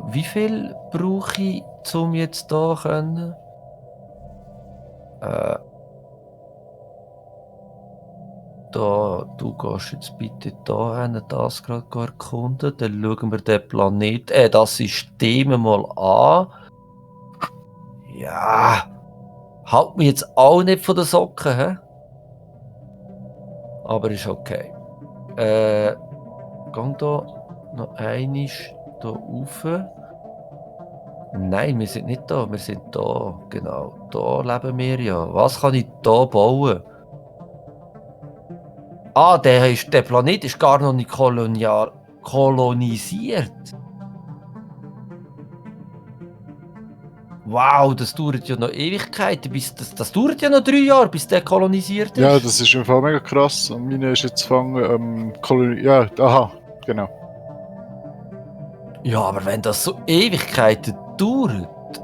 Wie viel brauche ich, um jetzt da können? Da, du gehst jetzt bitte da hin, das gerade erkunden. Dann schauen wir den Planet, das System mal an. Ja, halt mich jetzt auch nicht von den Socken, hä? Aber ist okay. Gang da noch einmal da rauf. Nein, wir sind nicht da, wir sind da. Genau, da leben wir ja. Was kann ich da bauen? Ah, der Planet ist gar noch nicht kolonisiert. Wow, das dauert ja noch Ewigkeiten. Das dauert ja noch 3 Jahre, bis der kolonisiert ist. Ja, das ist im Fall mega krass. Und meine ist jetzt fangen, ja, aha, genau. Ja, aber wenn das so Ewigkeiten dauert...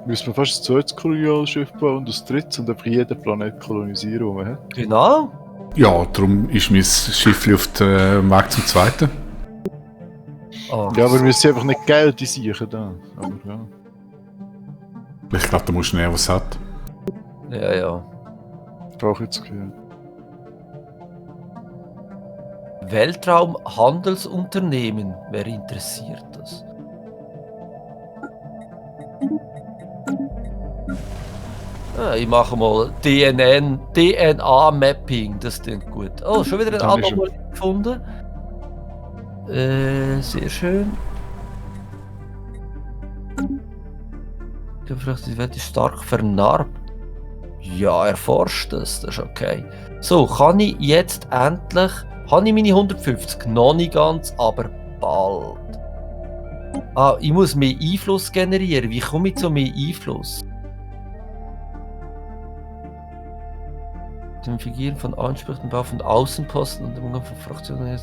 Müssen wir fast ein zweites Kolonialschiff bauen und das dritte und einfach jeden Planet kolonisieren, den man hat. Genau. Ja, darum ist mein Schiff auf dem Weg zum zweiten. Ach, Ja, aber wir sind einfach nicht Geld, die sicher da. Aber ja. Ich glaube, da musst du näher, was es hat. Ja, ja. Brauche jetzt gehört. Weltraumhandelsunternehmen, wer interessiert das? Ja, ich mache mal DNA-Mapping, das klingt gut. Oh, schon wieder ein Anomalie gefunden. Sehr schön. Die Welt ist stark vernarbt. Ja, erforscht das ist okay. So, kann ich jetzt endlich... Habe ich meine 150? Noch nicht ganz, aber bald. Ah, ich muss mehr Einfluss generieren. Wie komme ich zu mehr Einfluss? Dem Figuren von Ansprüchen, Bau von Außenposten und dem Umgang von Fraktionen.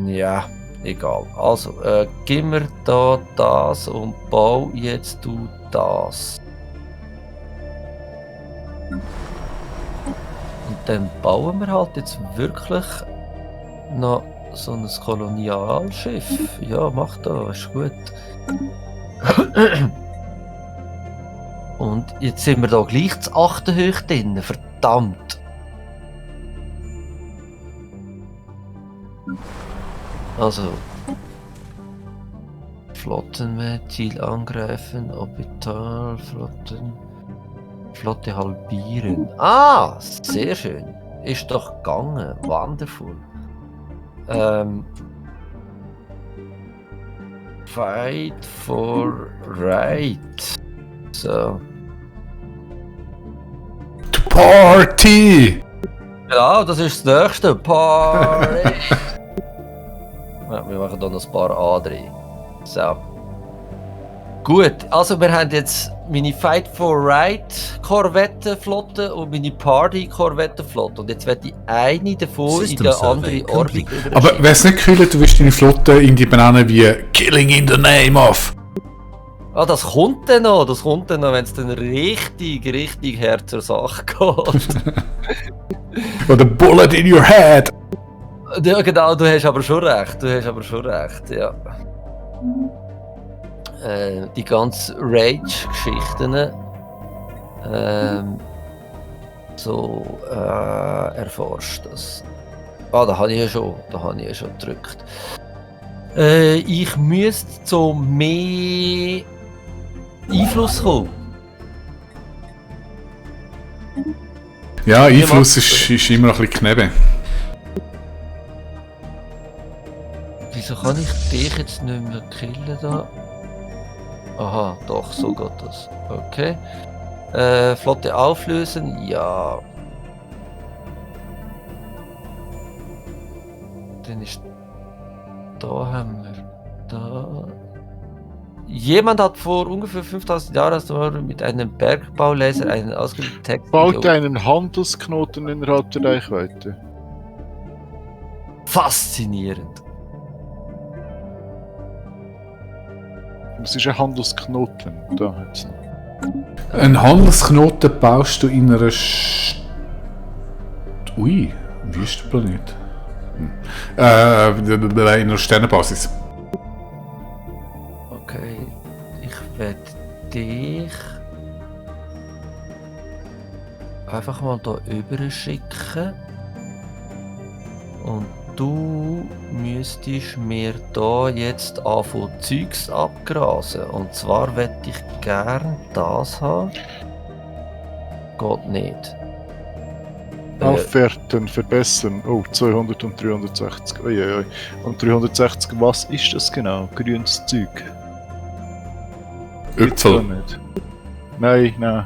Ja, egal. Also, gib mir da das und bau jetzt du das. Und dann bauen wir halt jetzt wirklich noch so ein Kolonialschiff. Ja, mach da, ist gut. Und jetzt sind wir da gleich zu 8 hoch drin, verdammt. Also. Flotten Ziel angreifen, Orbitalflotten. Flotte halbieren. Ah, sehr schön. Ist doch gegangen. Wonderful. Fight for right. So. Party! Genau, das ist das nächste. Party! Ja, wir machen hier noch ein paar andere. So. Gut, also wir haben jetzt meine Fight for Right Korvettenflotte und meine Party Korvettenflotte. Und jetzt werde ich eine davon in der andere Orbit überschieben. Aber wäre es nicht cool, du willst deine Flotte irgendwie benennen wie Killing in the name of? Ah, das kommt dann noch, wenn es dann richtig her zur Sache geht. Oder Bullet in your head! Ja genau, du hast aber schon recht, ja. Die ganzen Rage-Geschichten erforscht das. Ah, da habe ich ja schon gedrückt. Ich müsste zu mehr Einfluss kommen. Ja, Einfluss ist immer noch ein bisschen Knebe. Wieso kann ich dich jetzt nicht mehr killen da? Aha, doch, so geht das. Okay. Flotte auflösen, ja. Dann ist... Da haben wir... Da... Jemand hat vor ungefähr 5000 Jahren mit einem Bergbaulaser einen ausgebildeten Text... Baut einen Handelsknoten innerhalb der Reichweite. Faszinierend. Was ist ein Handelsknoten? Da hat's noch. Ein Handelsknoten baust du in einer Ui, Wüstenplanet. In einer Sternenbasis. Okay, ich werde dich einfach mal hier rüber schicken. Und du müsstest mir da jetzt anfangen Zeugs abgrasen. Und zwar möchte ich gern das haben. Geht nicht. Aufwerten, verbessern. Oh, 200 und 360. Uiuiui. Und 360, was ist das genau? Grünes Zeug? Gibt's Öpfel. da nicht? Nein.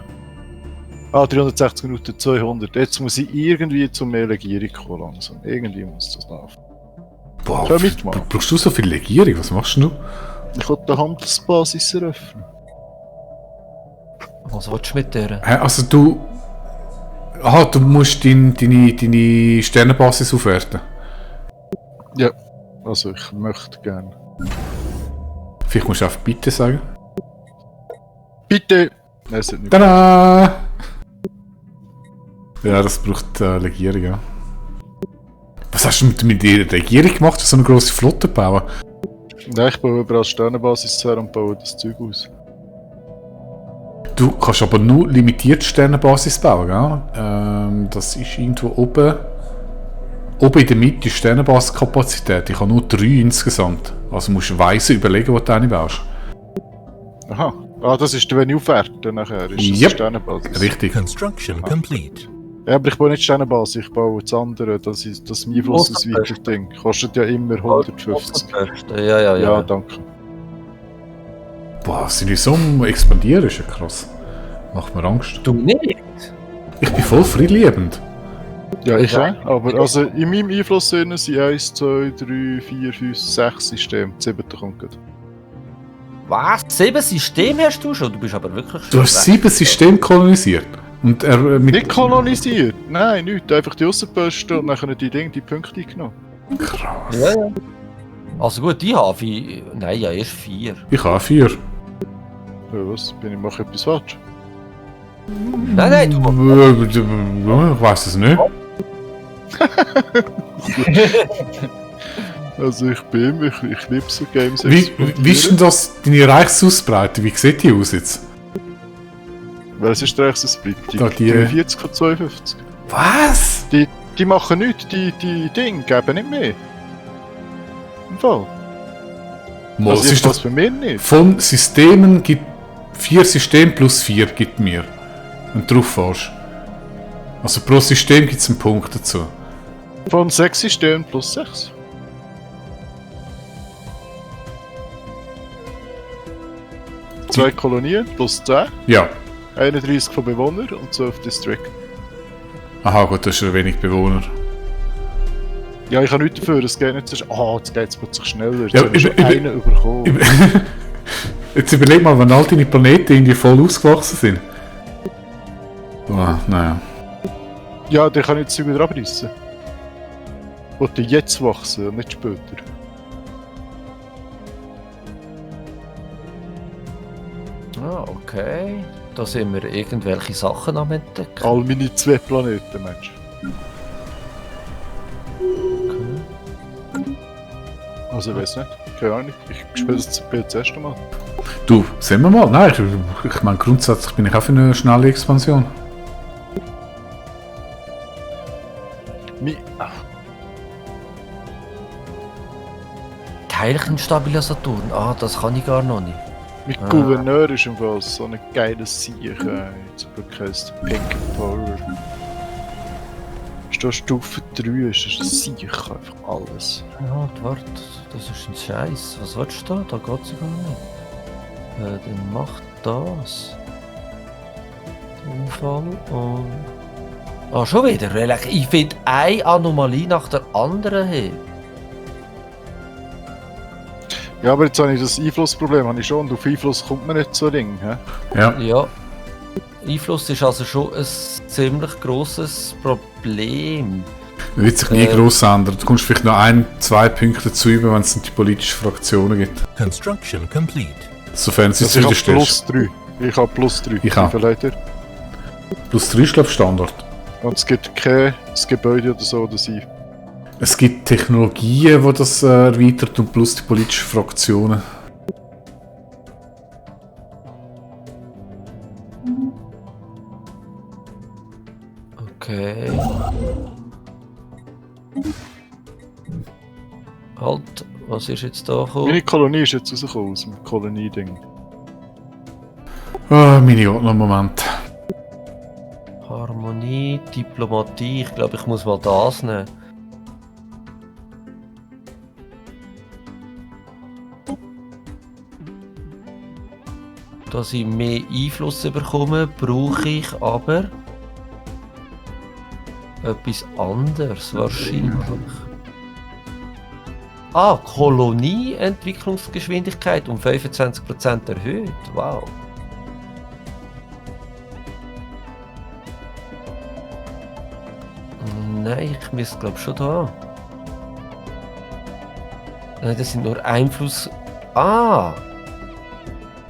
Ah, 360 Minuten, 200. Jetzt muss ich irgendwie zur mehr Legierung kommen langsam. Irgendwie muss das laufen. Boah, Schau mitmachen. brauchst du so viel Legierung? Was machst du? Ich will die Handelsbasis eröffnen. Was willst du mit der? Also du... Aha, du musst deine Sternenbasis aufwerten. Ja, also ich möchte gerne. Vielleicht musst du einfach bitte sagen. Bitte! Nein, es hat nicht. Tada! Ja, das braucht Legierung, ja. Was hast du mit der Regierung gemacht, so eine grosse Flotte bauen? Nein, ich baue überall Sternenbasis her und baue das Zeug aus. Du kannst aber nur limitiert Sternenbasis bauen, gell? Das ist irgendwo oben. Oben in der Mitte ist Sternenbasiskapazität. Ich habe nur 3 insgesamt. Also musst du weise überlegen, was du eine baust. Aha. Ah, das ist, wenn ich aufwerte nachher. Ist das Yep. Sternenbasis? Richtig. Construction complete. Ja, aber ich baue nicht Sternenbasis, ich baue das andere. Das ist das Einflussausweicher-Ding. Kostet ja immer 150. Ja. Ja, danke. Boah, sind wir so am Expandieren? Ist ja krass. Macht mir Angst. Du nicht? Ich bin voll friedliebend. Ja, ich Ja. auch. Aber also in meinem Einfluss sind 1, 2, 3, 4, 5, 6 Systeme. Das 7. kommt gut. Was? 7 Systeme hast du schon? Du bist aber wirklich Du hast schlecht. 7 Systeme kolonisiert. Und er mit... Nicht kolonisiert! Nein, nichts. Einfach die Aussenposten und dann die Punkte eingenommen. Krass. Ja. Also gut, ich habe 4. Nein, ja, erst 4. Ich habe 4. Ja, was? Mache ich etwas falsch? Nein, du. Ich weiß es nicht. Also ich liebe so Games. Wie ist denn das, deine Reichsausbreitung? Wie sieht die aus jetzt? Was ist der Reichsausbreitung? Da die- 43 von 52. Was? Die machen nichts, die Dinge geben nicht mehr. Im Fall. Mal, Also es ist das doch für mich nicht. von Systemen gibt 4 Systeme plus 4 gibt mir. Wenn du drauf fährst. Also pro System gibt es einen Punkt dazu. Von 6 Systemen plus 6. Zwei Kolonien plus 10, Ja. 31 von Bewohnern und 12 District. Aha, gut, das ist ja wenig Bewohner. Ja, ich habe nichts dafür, es geht nicht so schnell. Ah, jetzt geht es plötzlich schneller. Jetzt Ja, haben wir schon einen bekommen. Jetzt überleg mal, wenn all deine Planeten irgendwie voll ausgewachsen sind. Oh, naja. Ja, den kann ich jetzt wieder abreißen. Wollte jetzt wachsen und nicht später. Ah, okay. Da sind wir irgendwelche Sachen am entdecken. All meine 2 Planeten, Mensch. Also, ich weiß nicht. Keine Ahnung. Ich spiele das das erste Mal. Du, sehen wir mal. Nein, ich meine, grundsätzlich bin ich auch für eine schnelle Expansion. Teilchenstabilisatoren. Ah, das kann ich gar noch nicht. Mein Ah. Gouverneur ist im Fall so eine geile Sieg. Zum Glück heisst Pink Power. Ist da Stufe 3, ist das Sieg einfach alles. Ja, warte, das ist ein Scheiß. Was willst du da? Da geht's ja gar nicht. Dann mach das. Den Fall und... Ah, schon wieder? Relax. Ich finde eine Anomalie nach der anderen her. Ja, aber jetzt habe ich das Einflussproblem habe ich schon und auf Einfluss kommt man nicht so Ding. He? Ja. Ja. Einfluss ist also schon ein ziemlich grosses Problem. Wird sich nie gross ändern. Du kommst vielleicht noch 1, 2 Punkte dazu über, wenn es die politischen Fraktionen gibt. Construction complete. Sofern sie Also ich habe zufriedenstellst. plus 3. Ich habe plus 3. Ich auch. Leider. Plus 3 ist, glaube ich, Standard. Und es gibt kein Gebäude oder so, das ich. Es gibt Technologien, die das erweitert und plus die politischen Fraktionen. Okay. Halt, was ist jetzt da gekommen? Meine Kolonie ist jetzt rausgekommen aus dem Kolonie-Ding. Meine Ordner-Moment. Harmonie, Diplomatie. Ich glaube, ich muss mal das nehmen. Dass ich mehr Einfluss bekomme, brauche ich aber etwas anderes wahrscheinlich. Ah, Kolonie-Entwicklungsgeschwindigkeit um 25% erhöht. Wow. Nein, ich müsste glaube schon da. Nein, das sind nur Einfluss. Ah!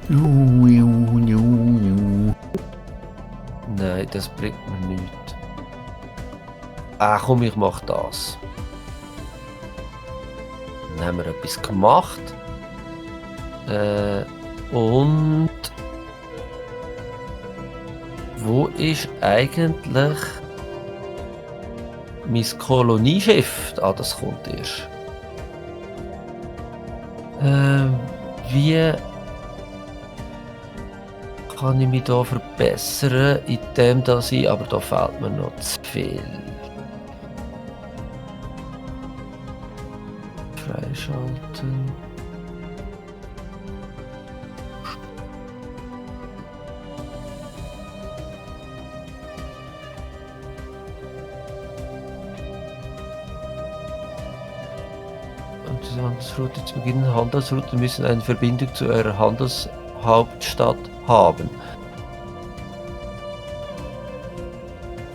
Nein, das bringt mir nichts. Ah, komm, ich mach das. Dann haben wir etwas gemacht. Und wo ist eigentlich mein Kolonieschiff? Ah, das kommt erst. Wie kann ich mich da verbessern, indem dass ich, aber da fehlt mir noch zu viel. Freischalten. Die Handelsroute zu Beginn. Handelsrouten müssen eine Verbindung zu ihrer Handelshauptstadt haben.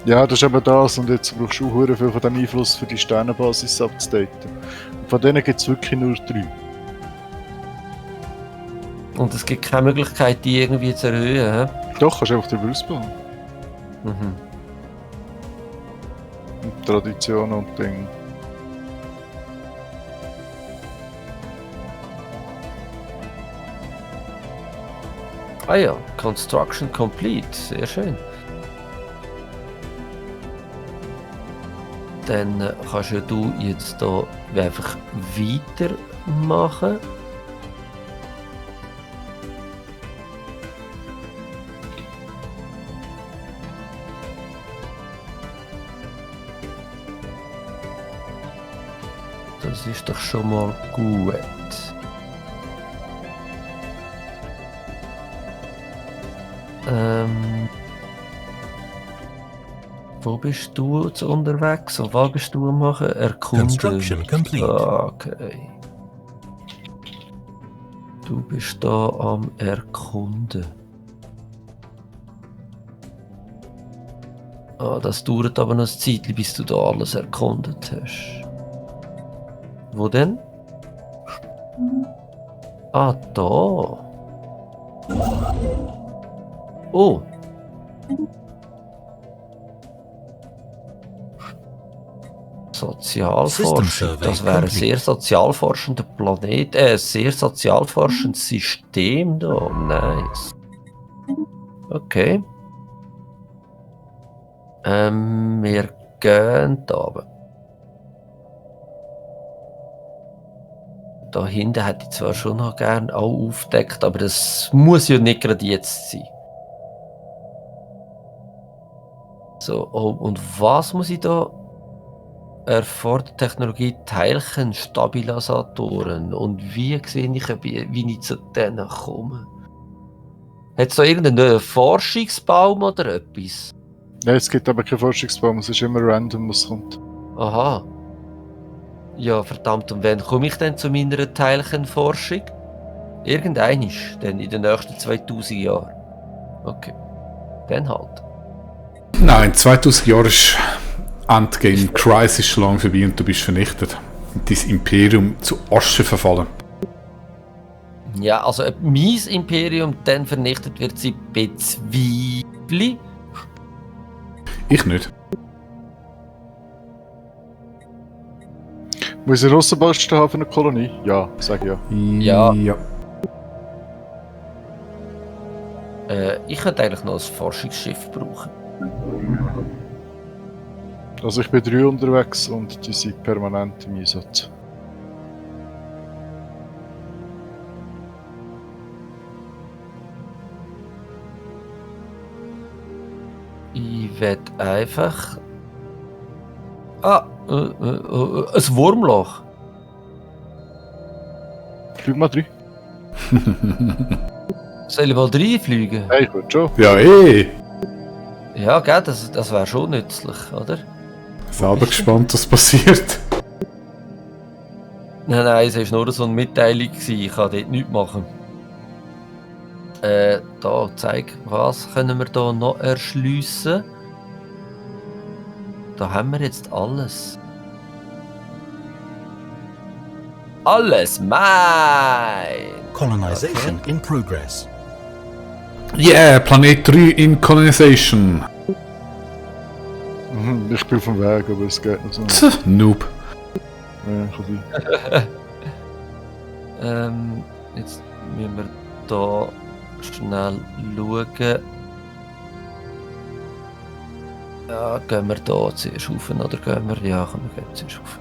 Ja, das ist eben das. Und jetzt brauchst du auch viel von dem Einfluss für die Sternenbasis abzudaten. Und von denen gibt es wirklich nur 3. Und es gibt keine Möglichkeit, die irgendwie zu erhöhen. He? Doch, kannst du einfach drüber ausbauen. Mhm. Und Tradition und Ding. Ah ja, Construction complete. Sehr schön. Dann kannst ja du jetzt hier einfach weitermachen. Das ist doch schon mal gut. Wo bist du jetzt unterwegs? Und was bist du am machen? Erkunden. Construction complete. Okay. Du bist da am Erkunden. Ah, das dauert aber noch ein Zeitchen, bis du da alles erkundet hast. Wo denn? Ah, da. Oh. Sozialforschung. Das wäre ein sehr sozialforschender Planet. Sehr sozialforschendes System da. Nice. Okay. Wir gehen da oben. Da hinten hätte ich zwar schon noch gerne auch aufgedeckt, aber das muss ja nicht gerade jetzt sein. So, oh, und was muss ich da? Erfordert Technologie Teilchenstabilisatoren. Und wie sehe ich, wie ich zu denen komme? Hat es da irgendeinen Forschungsbaum oder etwas? Nein, es gibt aber keinen Forschungsbaum, es ist immer random, was kommt. Aha. Ja, verdammt, und wann komme ich denn zu meiner Teilchenforschung? Irgendeinisch, denn in den nächsten 2000 Jahren. Okay, dann halt. Nein, 2000 Jahre ist Endgame Crisis schon lange vorbei und du bist vernichtet. Und dein Imperium zu Asche verfallen. Ja, also ob mein Imperium dann vernichtet wird, sie bezweifle. Ich nicht. Muss ich Russenposten haben für eine Kolonie? Ja, sag ja. Ja. Ja. Ich könnte eigentlich noch ein Forschungsschiff brauchen. Also ich bin 3 unterwegs und die sind permanent im Einsatz. Ich werde einfach... ein Wurmloch. Flieg mal 3. Soll ich mal reinfliegen? Hey, ich würde schon. Ja, eh. Ja, gell, das wäre schon nützlich, oder? Selber gespannt, was passiert. Nein, es war nur so eine Mitteilung, ich kann dort nichts machen. Da, zeig, was können wir da noch erschliessen? Da haben wir jetzt alles. Alles mein! Colonization in progress. Yeah, Planet 3 in Colonization. Ich bin auf dem Weg, aber es geht noch so. Noob. Ja, kann sein. Jetzt müssen wir da schnell schauen. Ja, gehen wir da zuerst rauf, oder gehen wir? Ja, komm, wir gehen zuerst rauf.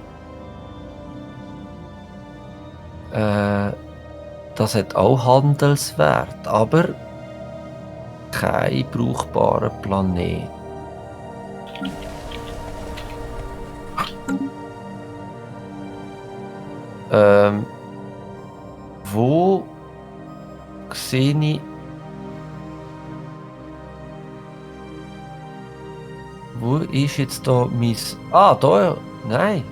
Das hat auch Handelswert, aber kein brauchbarer Planet. Wo sehe ich... Wo ist jetzt da mein... Ah, da, nein.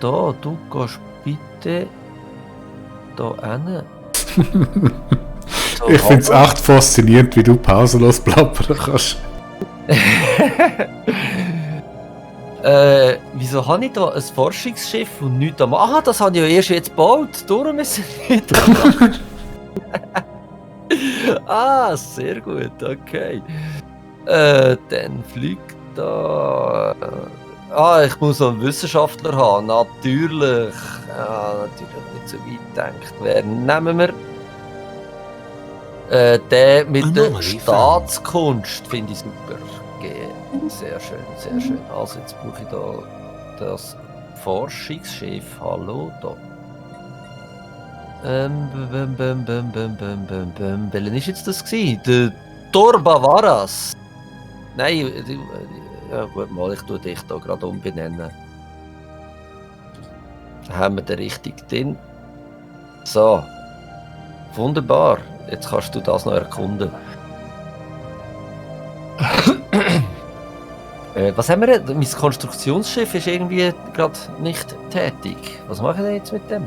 Da, du gehst bitte da hin. So, Ich finde es echt faszinierend, wie du pausenlos plappern kannst. Wieso habe ich da ein Forschungsschiff und nichts am... Aha, das habe ich ja erst jetzt gebaut. Darum ist es nicht Ah, sehr gut, okay. Dann fliegt da... ich muss noch einen Wissenschaftler haben, natürlich. Ja, natürlich nicht so weit gedacht. Wer nehmen wir? Der mit der Staatskunst finde ich super. Sehr schön, sehr schön. Also jetzt brauche ich da das Forschungsschiff. Hallo, da. Welchen ist jetzt das gewesen? Der Torbavaras. Nein, ja gut mal, ich tue dich da gerade umbenennen. Da haben wir den richtig drin. So. Wunderbar. Jetzt kannst du das noch erkunden. Was haben wir jetzt? Mein Konstruktionsschiff ist irgendwie gerade nicht tätig. Was machen wir jetzt mit dem?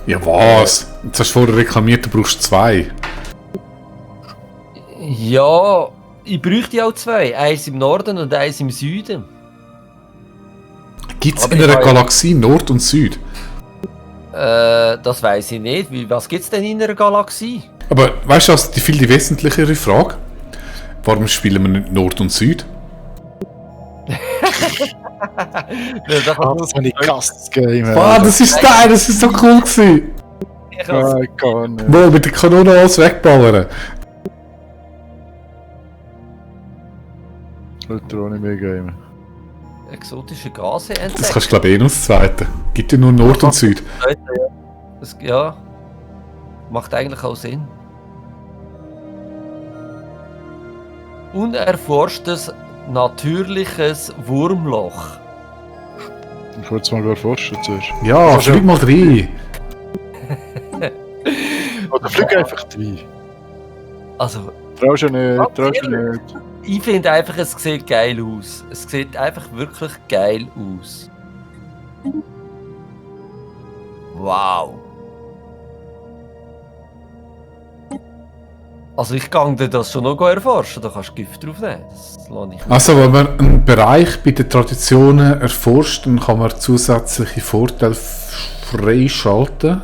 Ja, was? Jetzt hast du vorher reklamiert, du brauchst 2. Ja, ich bräuchte auch 2. Eins im Norden und eins im Süden. Gibt es Aber in ich einer weiß- Galaxie Nord und Süd? Das weiß ich nicht. Was gibt es denn in einer Galaxie? Aber weißt du was, die viel die wesentlichere Frage? Warum spielen wir nicht Nord und Süd? Ja, Das habe ich gehasst, das Game. Ah, das ist geil, das ist so cool gewesen! ich als Ich kann nicht. Mal mit der Kanone alles wegballern. Sollte auch nicht mehr gamen. exotische Gase Das entdeckt. kannst du glaube ich eh noch das Zweite. Gibt ja nur Nord und Süd. Ja, macht eigentlich auch Sinn. Unerforschtes natürliches Wurmloch. Ich wollte es mal erforschen zuerst. Ja, Also- flieg mal rein. Oder flieg einfach rein. Also, Traust du nicht, traust du nicht. ich finde einfach, es sieht geil aus. Es sieht einfach wirklich geil aus. Wow. Also ich kann dir das schon noch erforschen, da kannst du Gift drauf nehmen. Das lasse ich mir. Also, wenn man einen Bereich bei den Traditionen erforscht, dann kann man zusätzliche Vorteile freischalten.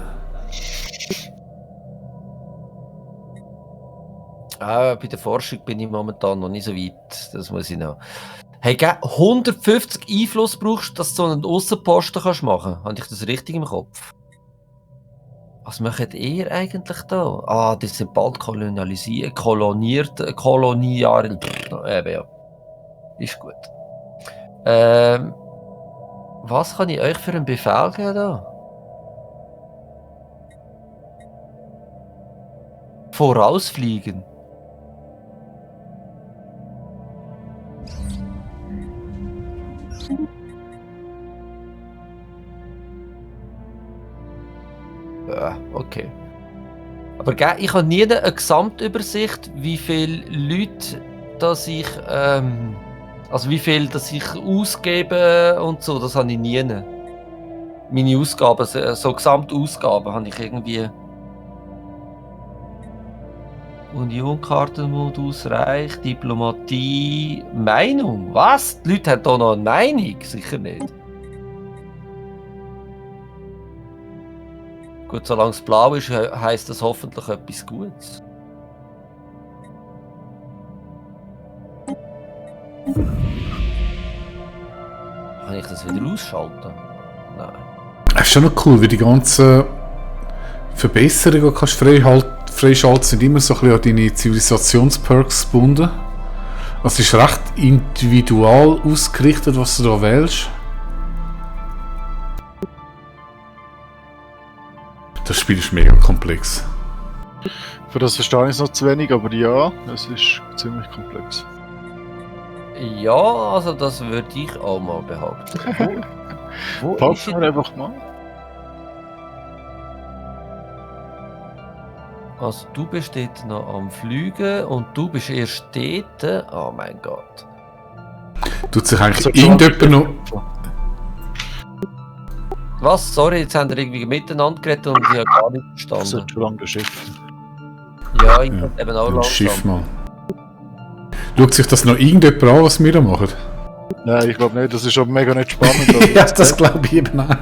Bei der Forschung bin ich momentan noch nicht so weit. Das muss ich noch. Hey, 150 Einfluss brauchst, dass du so einen Aussenposten kannst machen. Habe ich das richtig im Kopf? Was macht ihr eigentlich da? Ah, die sind bald kolonial. Ja. Ist gut. Was kann ich euch für einen Befehl geben da? Vorausfliegen. Ja, okay. Aber ich habe nie eine Gesamtübersicht, wie viele Leute, dass ich, also wie viel, dass ich ausgebe und so, das habe ich nie. Meine Ausgaben, so Gesamtausgaben, habe ich irgendwie. Unionkartenmodus reicht, Diplomatie, Meinung. Was? Die Leute haben da noch eine Meinung? Sicher nicht. Gut, solange es blau ist, heisst das hoffentlich etwas Gutes. Kann ich das wieder ausschalten? Nein. Das ist schon noch cool, wie die ganzen Verbesserungen, die kannst freischalten, sind immer so ein bisschen an deine Zivilisationsperks gebunden. Also es ist recht individual ausgerichtet, was du da wählst. Das Spiel ist mega komplex. Für das verstehe ich es noch zu wenig, aber ja, es ist ziemlich komplex. Ja, also das würde ich auch mal behaupten. Wo Passen wir einfach mal. Also du bist dort noch am Fliegen und du bist erst dort. Oh mein Gott. Tut sich eigentlich irgendjemand noch... Was? Sorry, jetzt haben wir irgendwie miteinander geredet und ich habe gar nicht Das verstanden. sollte schon lange Schiff. Ja, ich Ja, bin eben auch ein Schiff langsam. mal. Schaut sich das noch irgendjemand an, was wir da machen? Nein, ich glaube nicht, das ist aber mega nicht spannend. aber Ja, das glaube ich eben auch.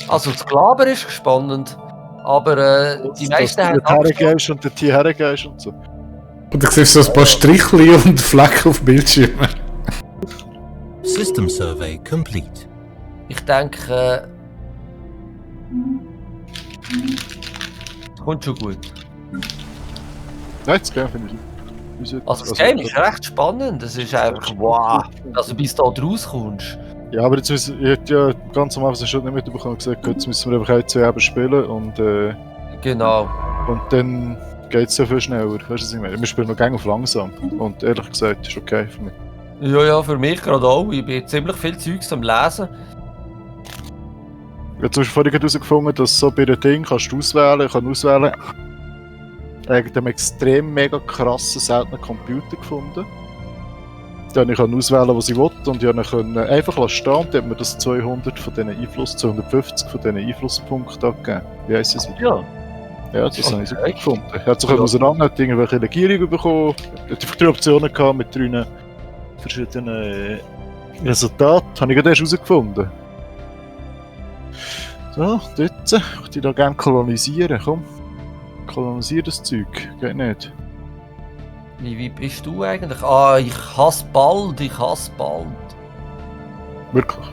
Also das Glaber ist spannend, aber die meisten haben Dass du dort hergehst und dort hierher gehst und so. Und dann siehst du so ein paar Strichli und Flecken auf dem Bildschirm. System survey complete. Ich denke, kommt schon gut. Nein, das Game finde ich. Also das Game ist recht spannend. Es ist einfach wow, also bis du da rauskommst. Ja, aber jetzt müssen, ich hätte ja ganz am Anfang schon nicht mitbekommen und gesagt, jetzt müssen wir einfach 1-2 Eben spielen und Genau. dann geht es ja viel schneller. Weißt du, was ich meine? Wir spielen noch gerne auf langsam. Und ehrlich gesagt, ist okay für mich. Ja, für mich gerade auch. Ich bin ziemlich viel Zeugs am Lesen. Ich habe zum Beispiel vorhin herausgefunden, dass so bei den Dingen kannst du auswählen. Ich kann auswählen, einen extrem mega krassen, seltenen Computer gefunden. Dann ich kann auswählen, was ich will, und ich konnte einfach stehen und dann hat mir das 200 von diesen 250 von diesen Einflusspunkten angegeben. Wie heisst das? Ja. Ja, das Okay. habe ich so gut gefunden. Ich hatte so auseinander, hat irgendwelche Legierungen bekommen, hat 3 Optionen gehabt mit 3 verschiedenen Resultaten. Habe ich gerade erst herausgefunden. So, dort. Ich würde da gerne kolonisieren, komm. Kolonisiere das Zeug, geht nicht. Wie bist du eigentlich? Ah, ich hasse bald. Wirklich.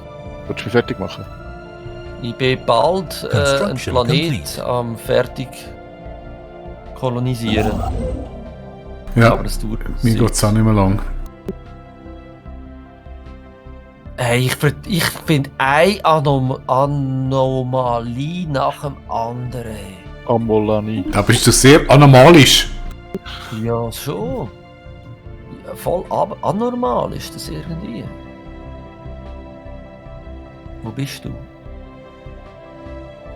Willst du mich fertig machen? Ich bin bald ein Construction Planet complete. am fertig kolonisieren. Ja, Aber das dauert. mir geht es auch nicht mehr lang. Hey, ich finde eine Anomalie nach dem anderen. Amolani. Da bist du sehr anomalisch. Ja, schon. Ja, voll anormal ist das irgendwie. Wo bist du?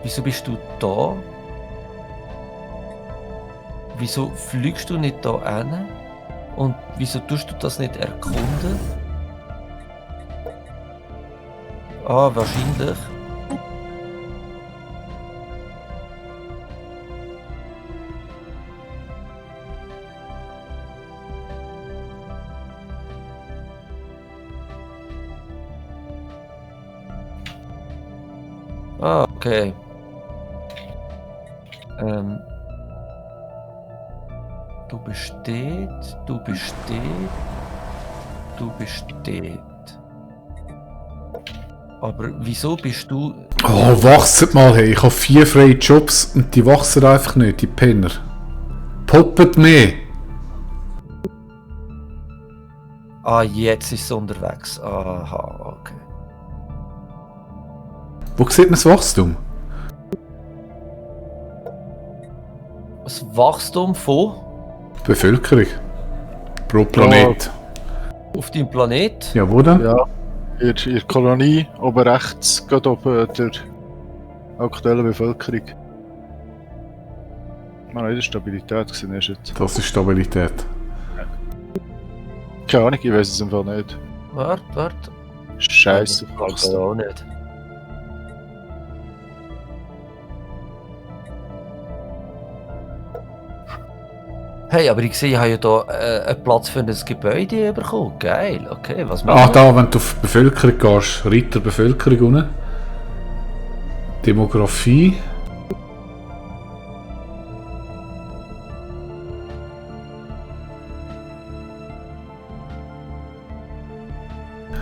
Wieso bist du da? Wieso fliegst du nicht da hin? Und wieso tust du das nicht erkunden? Ah, wahrscheinlich. Ah, okay. Du bist dort, du bist dort, du bist dort. Aber wieso bist du... Oh, wachset mal, hey. Ich habe 4 freie Jobs und die wachsen einfach nicht, die Penner. Poppet mehr! Ah, jetzt ist es unterwegs. Aha, okay. Wo sieht man das Wachstum? Das Wachstum von... Bevölkerung. Pro Planet. Auf deinem Planet? Ja, wo denn? Ja, in der Kolonie, oben rechts, geht oben der aktuellen Bevölkerung. Man hat Stabilität gesehen, ist jetzt. Das ist Stabilität. Keine Ahnung, ich weiß es einfach nicht. Warte. Scheiße, Ich weiß es auch nicht. Hey, aber ich sehe, ich habe ja hier einen Platz für ein Gebäude bekommen. Geil, okay, was machen wir? Da, wenn du auf Bevölkerung gehst, Reiter Bevölkerung unten. Demografie.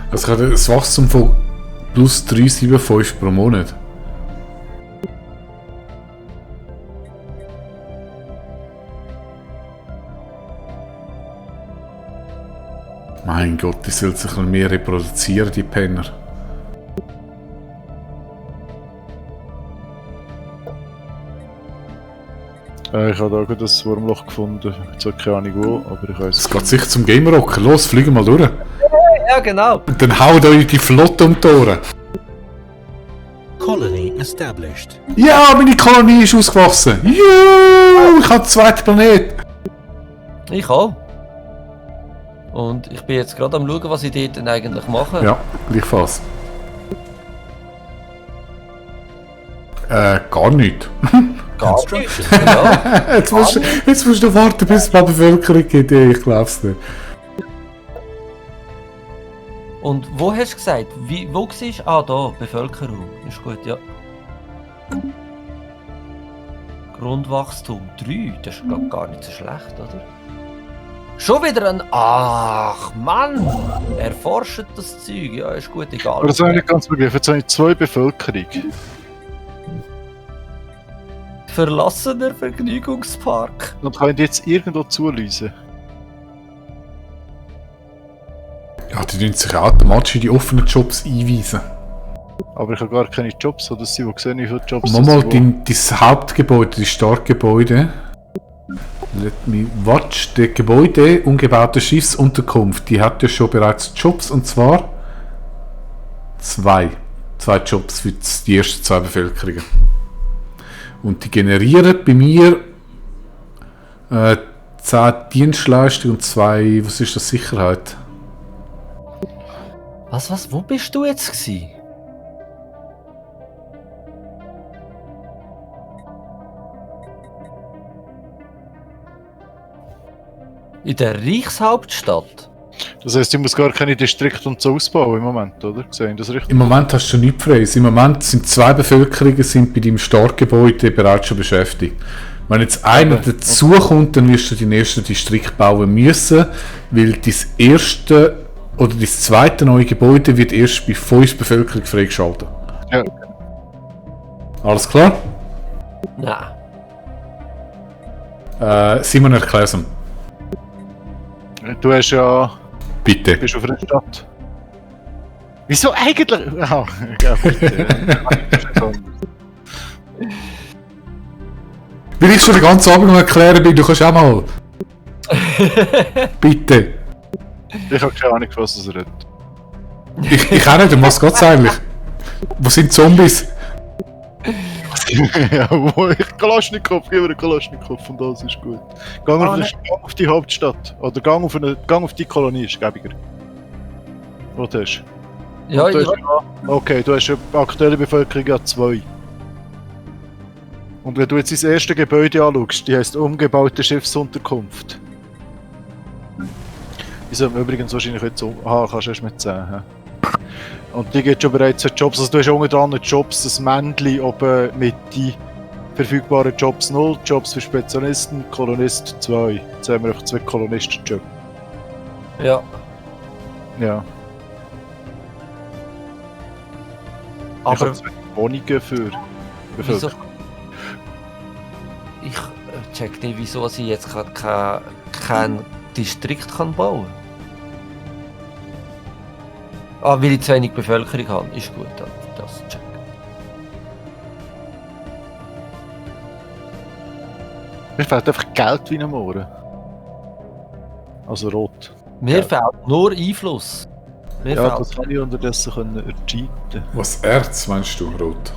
Also ich habe ein Wachstum von plus 3,75 pro Monat. Mein Gott, die sollen sich noch mehr reproduzieren, die Penner. Ich habe da gerade das Wurmloch gefunden. Jetzt habe ich keine Ahnung wo, aber ich weiß Es geht sicher zum Gamerocker. Los, fliegen mal durch. Ja, genau. Und dann haut euch die Flotte um die Ohren. Colony established. Ja, meine Kolonie ist ausgewachsen. Juhu, ich habe den zweiten Planet. Ich auch. Und ich bin jetzt gerade am schauen, was ich dort denn eigentlich mache. Ja, gleichfalls. Gar nicht. Gar nicht. Construction. Genau. Jetzt musst du warten, bis es mal Bevölkerung gibt. Ja, ich glaub's nicht. Und wo hast du gesagt? Wo siehst du? Ah, da, Bevölkerung. Ist gut, ja. Grundwachstum 3, das ist gar nicht so schlecht, oder? Schon wieder ein... Ach, Mann! Erforscht das Zeug. Ja, ist gut, egal. Aber das habe ich nicht ganz begriffen. Jetzt habe ich 2 Bevölkerung. Verlassener Vergnügungspark. Und kann ich die jetzt irgendwo zulösen? Ja, die tun sich automatisch in die offenen Jobs einweisen. Aber ich habe gar keine Jobs, oder sie, die sehen, wie viele Jobs Und mal das sind. dein Hauptgebäude, das Startgebäude. Let me watch. Der Gebäude umgebaute Schiffsunterkunft, die hat ja schon bereits Jobs, und zwar 2 Jobs für die ersten 2 Bevölkerungen. Und die generieren bei mir 10 Dienstleistungen und 2, was ist das, Sicherheit? Was? Wo bist du jetzt gewesen? In der Reichshauptstadt? Das heisst, ich muss gar keine Distrikte und so ausbauen im Moment, oder? Sehen das richtig? Im Moment hast du nichts Freies. Im Moment sind 2 Bevölkerungen sind bei deinem Startgebäude bereits schon beschäftigt. Wenn jetzt einer dazu kommt, dann wirst du den ersten Distrikt bauen müssen, weil dein erste oder dein zweite neue Gebäude wird erst bei 5 Bevölkerung freigeschaltet. Ja. Alles klar? Nein. Simon, erklär's ihm. Du hast ja... Bitte. Bist du auf einer Stadt? Wieso eigentlich? Ah, ja, bitte. Will ich schon den ganzen Abend noch erklären bin, du kannst auch mal. Bitte. Ich habe keine Ahnung, was das redet. Ich auch nicht, um was geht's eigentlich? Wo sind Zombies? Ja, wo ich Kalaschnikow, gib mir einen Kalaschnikow und das ist gut. Gang auf die Hauptstadt. Oder gang auf die Kolonie, ist gäbiger. Was hast du? Ja, Du ich... hast okay, du hast eine aktuelle Bevölkerung an 2. Und wenn du jetzt das erste Gebäude anschaust, die heisst umgebaute Schiffsunterkunft. Die sollen übrigens wahrscheinlich jetzt kannst du erst mit 10. He? Und die gibt schon bereits Jobs, also du hast unten dran Jobs, das Männchen oben mit die verfügbaren Jobs 0, Jobs für Spezialisten, Kolonist 2. Jetzt haben wir einfach 2 Kolonisten-Jobs. Ja. Ja. Aber ich habe 2 Wohnungen für wieso? Bevölkerung. Ich check nicht, wieso ich jetzt gerade kein Distrikt kann bauen kann. Weil ich zu wenig Bevölkerung habe. Ist gut, das check. Mir fehlt einfach Geld wie am Ohren. Also rot. Mir Ja. fehlt nur Einfluss. Mir Ja, fehlt das kann ich unterdessen ercheaten. Was Erz meinst du, Rot?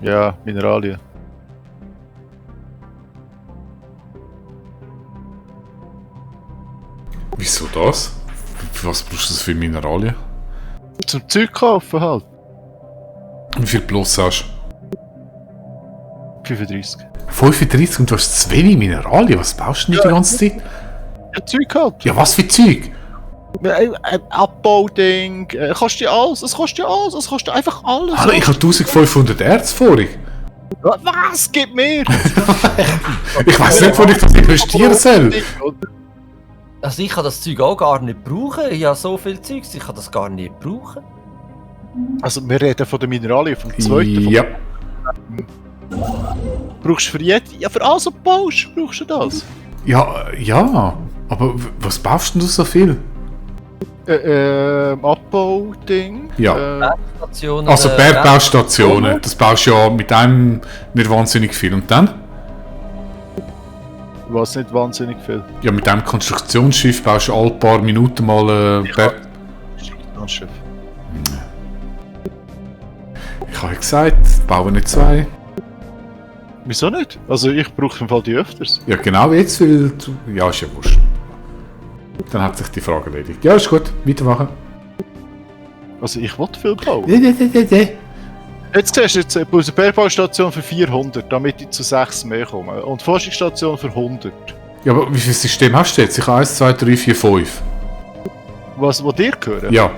Ja, Mineralien. Wieso das? Was brauchst du für Mineralien? Zum Zeug kaufen halt. Wie viel Plus hast 35. du? 35 und du hast zu wenig Mineralien? Was baust du nicht die ganze Zeit? Ja, Zeug halt. Ja, was für Zeug? Ein Abbauding. Kostet ja alles. Es kostet ja alles. Es kostet einfach alles. Alter, ich habe 1500 Erz vorig. Was? Gib mir! Ich weiß nicht, wo ich das investieren soll. Also ich kann das Zeug auch gar nicht brauchen. Ich habe so viel Zeugs, ich kann das gar nicht brauchen. Also wir reden von den Mineralien vom zweiten. Ja. Brauchst du für jeden? Ja, für alles, was du baust, brauchst du das. Ja. Aber was baust denn du so viel? Abbauding. Ja. Stationen, Also Bergbaustationen. Das baust du ja mit einem nicht wahnsinnig viel. Und dann? Was nicht wahnsinnig viel. Ja, mit einem Konstruktionsschiff baust du alle paar Minuten mal Schiff. Ich habe ja gesagt, bauen nicht 2. Wieso nicht? Also ich brauche im Fall die öfters. Ja, genau jetzt, weil du... Ja, ist ja wurscht. Dann hat sich die Frage erledigt. Ja, ist gut. Weitermachen. Also ich will viel bauen. Ja. Jetzt siehst du, jetzt eine Bergbaustation für 400, damit ich zu 6 mehr komme. Und Forschungsstation für 100. Ja, aber wie viel System hast du jetzt? Ich habe 1, 2, 3, 4, 5. Was dir gehören? Ja.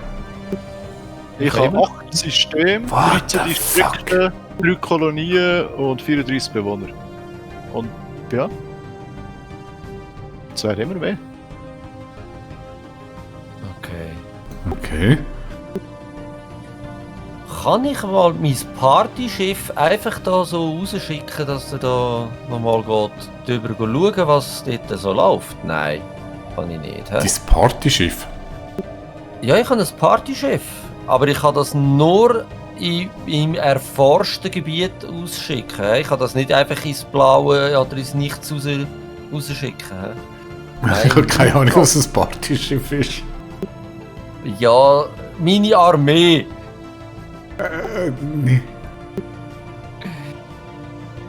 Ich Okay. habe 8 Systeme, What 13 the Distrikte, 3 Kolonien und 34 Bewohner. Und ja. Es wäre immer mehr. Okay. Kann ich mal mein Partyschiff einfach da so rausschicken, dass er da nochmal geht, drüber schauen, was dort so läuft? Nein, kann ich nicht. Hä? Dein Partyschiff. Ja, ich habe ein Partyschiff, aber ich kann das nur im erforschten Gebiet ausschicken. Hä? Ich kann das nicht einfach ins Blaue oder ins Nichts rausschicken. Hä? Ich habe keine Ahnung, was ein Partyschiff ist. Ja, meine Armee. Nee.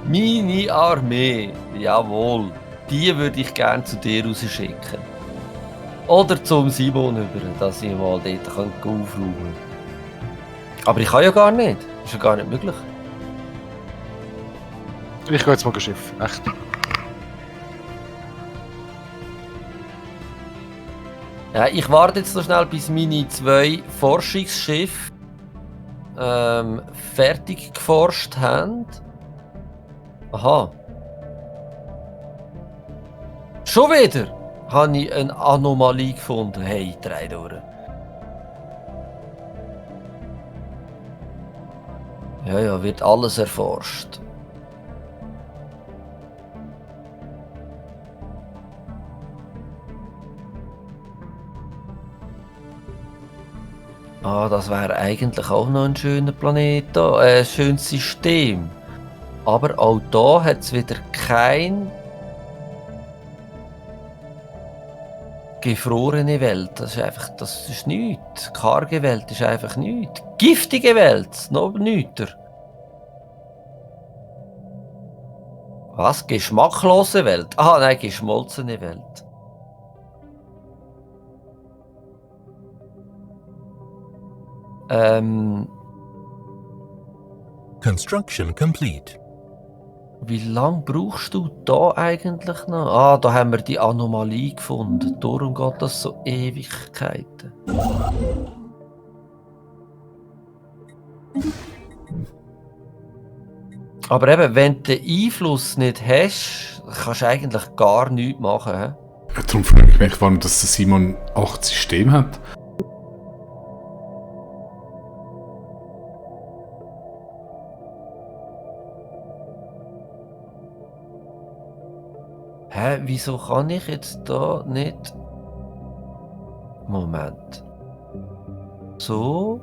Meine Armee, jawohl, die würde ich gerne zu dir rausschicken. Oder zum Simon über, dass ich mal dort aufräumen kann. Aber ich kann ja gar nicht. Ist ja gar nicht möglich. Ich gehe jetzt mal Schiff. Echt. Ja, ich warte jetzt noch schnell, bis meine 2 Forschungsschiffe fertig geforscht haben. Aha. Schon wieder habe ich eine Anomalie gefunden. Hey, 3 durch. Ja, wird alles erforscht. Das wäre eigentlich auch noch ein schöner Planet da, ein schönes System. Aber auch da hat es wieder kein gefrorene Welt. Das ist nichts. Karge Welt ist einfach nichts. Giftige Welt, noch nichts. Was? Geschmacklose Welt? Ah, nein, geschmolzene Welt. Construction complete. Wie lange brauchst du da eigentlich noch? Da haben wir die Anomalie gefunden. Darum geht das so Ewigkeiten. Aber eben, wenn du den Einfluss nicht hast, kannst du eigentlich gar nichts machen. He? Ja, darum frage ich mich, warum das der Simon 8 System hat. Hä, wieso kann ich jetzt da nicht... Moment. So.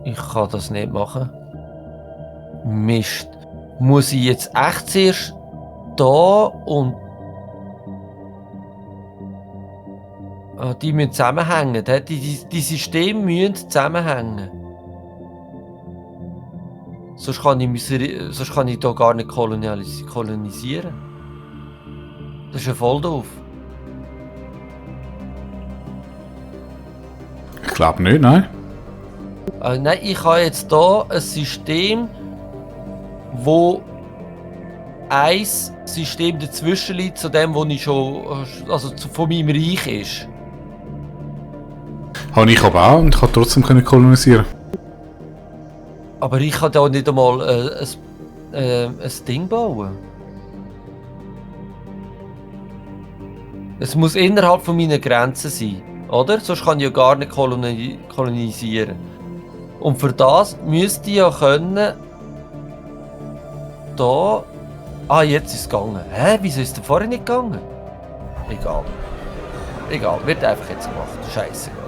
Ich kann das nicht machen. Mist. Muss ich jetzt echt zuerst da und... Ah, die müssen zusammenhängen. Die Systeme müssen zusammenhängen. Sonst kann ich da gar nicht kolonisieren. Das ist ja voll doof. Ich glaube nicht, nein. Nein, ich habe jetzt hier ein System, wo ein System dazwischen liegt zu dem, wo ich schon, also von meinem Reich ist. Habe ich aber auch und kann trotzdem kolonisieren. Aber ich kann da nicht einmal ein Ding bauen. Es muss innerhalb von meinen Grenzen sein, oder? Sonst kann ich ja gar nicht kolonisieren. Und für das müsste ich ja können... Da... Ah, jetzt ist es gegangen. Hä? Wieso ist es vorher nicht gegangen? Egal. Egal, wird einfach jetzt gemacht. Scheißegal.